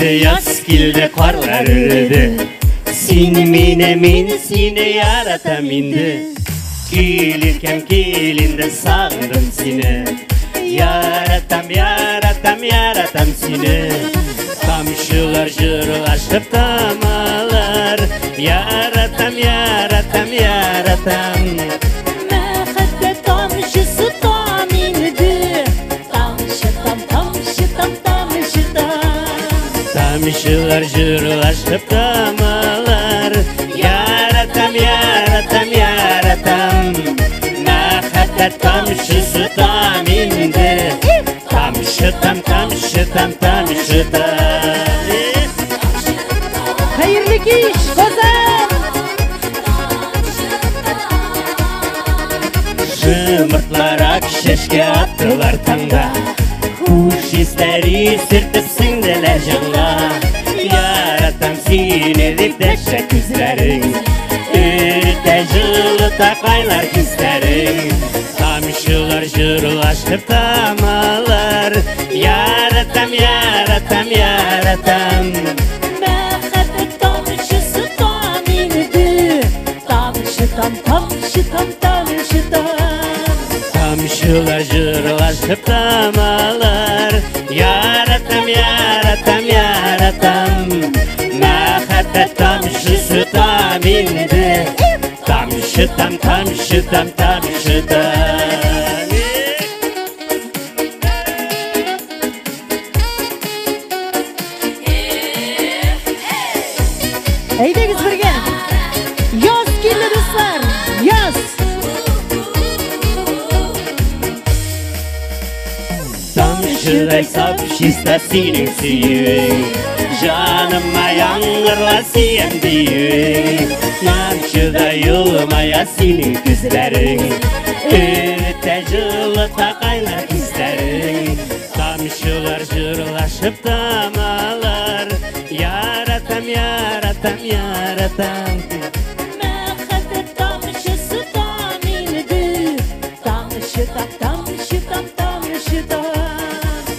Килде яз, килде карлар эреде. Син мине, мин сине яратам инде. Кил иркәм, кил инде, сагындым сине. Яратам, яратам, яратам сине. Тамчылар җырлашып тамалар. Яратам, яратам, яратам. Мәхәббәт тамчысы там инде. Тамчы там, тамчы там, тамчы там. Тамчылар җырлашып тамалар. Яратам, яратам, яратам. Мәхәббәт тамчысы там инде. Тамчы там, тамчы там, тамчы там. Хәерле кич, Казан! Шымыртлар ак чәчкә аттылар таңда. Хуш исләре сөртеп сеңделәр җанга. Яратам сине дип дәшә күзләрең. Өтә җылыта кайнар хисләрең. Тамчылар җырлашып тамалар. Яратам, яратам, яратам. Мәхәббәт тамчысы там инде. Тамчы там, тамчы там, тамчы там. Тамчылар җырлашып тамалар. Яратам, яратам, яратам. Мәхәббәт тамчысы там инде. Тамчы там, тамчы там, тамчы там. Әйдәгез бергә. Яз килде, дуслар, яз! Тамчыдай саф чиста синең сөюең. Җаныма яңгырла сөям диюең. Тамчыдай елмая синең күзләрең. Өтә җылыта кайнар хисләрең. Тамчылар җырлашып тамалар. Яратам, яратам, яратам. Мәхәббәт тамчысы там инде. Тамчы там, тамчы там, тамчы там.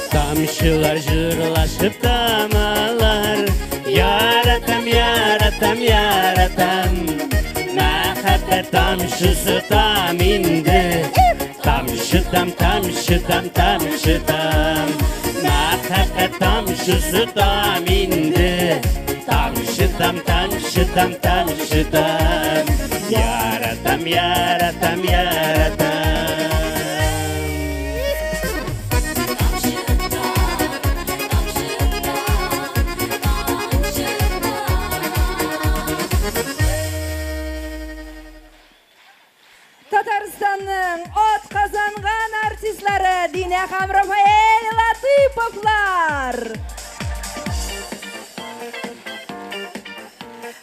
Тамчылар җырлашып тамалар. Яратам, яратам, яратам. Мәхәббәт тамчысы там инде. Тамчы там, тамчы там, тамчы там. Мәхәббәт тамчысы там инде. Тамчы там, тамчы там, тамчы там. Яратам, яратам, яратам. Татарстанның атказанган артистлары Динә һәм Рафаэль Латыповлар.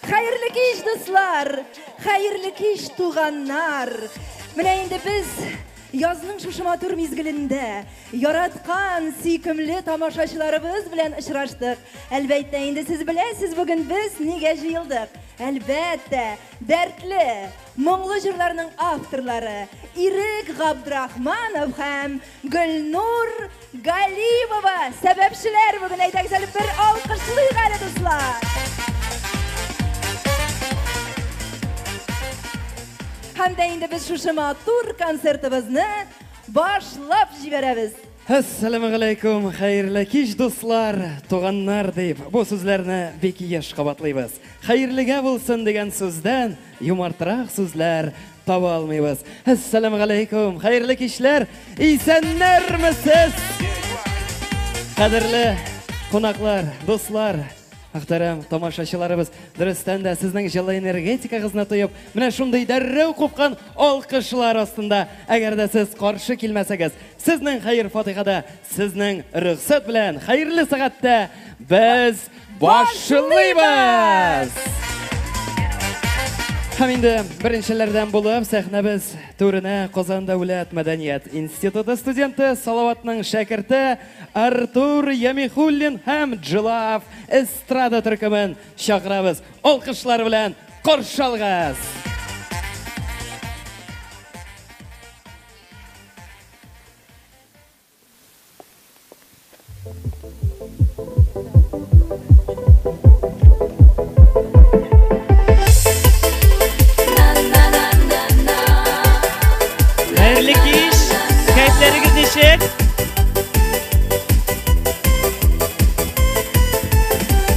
Хәерле кич, дуслар! Хәерле кич, туганнар! Менә инде без язның шушы матур мизгелендә яраткан сөйкемле тамашачыларыбыз белән очраштык. Әлбәттә, инде сез беләсез, бүген без нигә җыелдык. Әлбәттә, дәртле, моңлы җырларның авторлары Ирек Габдрахманов һәм Гөлнур Галимова сәбәпчеләр бүген. Әйдәгез әле бер алкышлыйк әле, дуслар. Һәм дә инде без шушы матур концертыбызны башлап җибәрәбез. Әссәламү галәйкүм, хәерле кич, дуслар, туганнар дип, бу сүзләрне бик еш кабатлыйбыз. Хәерлегә булсын дигән сүздән юмартрак сүзләр таба алмыйбыз. Әссәламү галәйкүм, хәерле кичләр, исәннәрмесез? Кадерле кунаклар, дуслар, мөхтәрәм тамашачыларыбыз, дөрестән дә сезнең җылы энергетикагызны тоеп, менә шундый дәррәү купкан алкышлар астында, әгәр дә сез каршы килмәсәгез, сезнең хәер фатихада, сезнең рөхсәт белән хәерле сәгатьтә без башлыйбыз. Һәм инде беренчеләрдән булып сәхнәбез түренә Казан дәүләт мәдәният институты студенты Салаватның шәкерте Артур Ямихуллин һәм Джилав эстрада төркемен чакырабыз. Алкышлар белән каршы алыгыз. Хәлләрегез ничек?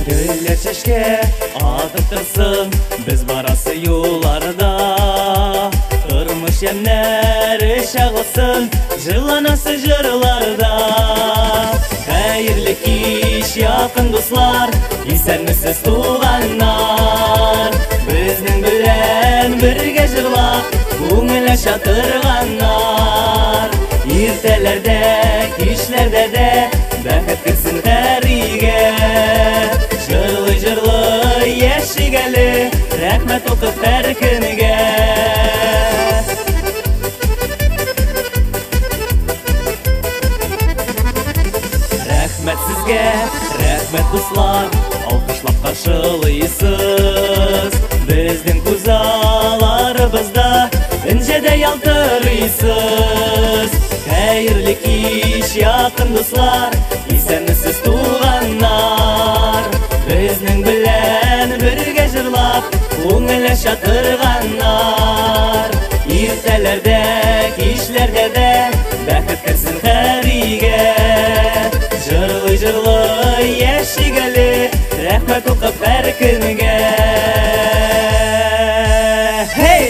Гөлләр чәчкә атып торсын, без барасы юлларда. Тормыш ямьнәре чагылсын, җырланасы җырларда. Хәерле кич, якын дуслар, исәнмесез туганнар. Безнең белән бергә җырлап, күңел ача торганнар. Иртәләрдә, кичләрдә дә бәхет керсен һәр өйгә. Җырлый-җырлый яшик әле, рәхмәт укып һәр көнгә. Рәхмәт сезгә, рәхмәт дуслар, алкышлап каршылыйсыз. Безнең күзалларыбызда энҗедә ялтырыйсыз. Хәерле кич, якын дуслар, исәнмесез туганнар. Безнең белән бергә җырлап, күңел ача торганнар. Иртәләрдә, кичләрдә дә бәхет керсен һәр өйгә. Җырлый-җырлый яшик әле, рәхмәт укып һәр көнгә. Hey!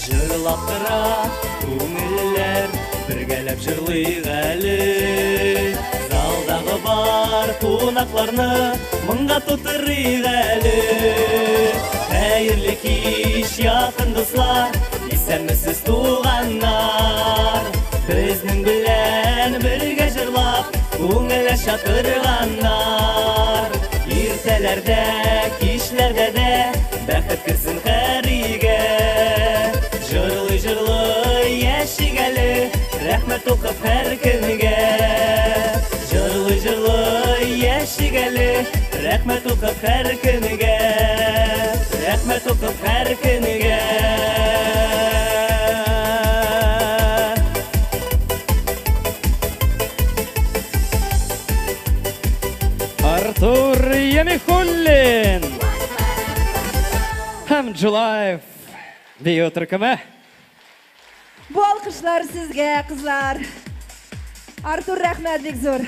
Җырлап тора күңелләр, бергәләп җырлыйк әле. Залдагы бар кунакларны моңга тутырыйк әле. Хәерле кич, якын дуслар, исәнмесез туганнар. Безнең белән бергә җырлап, күңел ача торганнар. Иртәләрдә, кичләрдә дә бәхет керсен һәр өйгә. Җырлый-җырлый яшик әле, рәхмәт укып һәр көнгә. Җырлый-җырлый яшик әле, рәхмәт укып һәр көнгә. Рәхмәт укып һәр көнгә. Артур Ямихуллин һәм Джулаев бию төркеме. Бу алкышлар сезгә, кызлар. Артур, рәхмәт бик зур.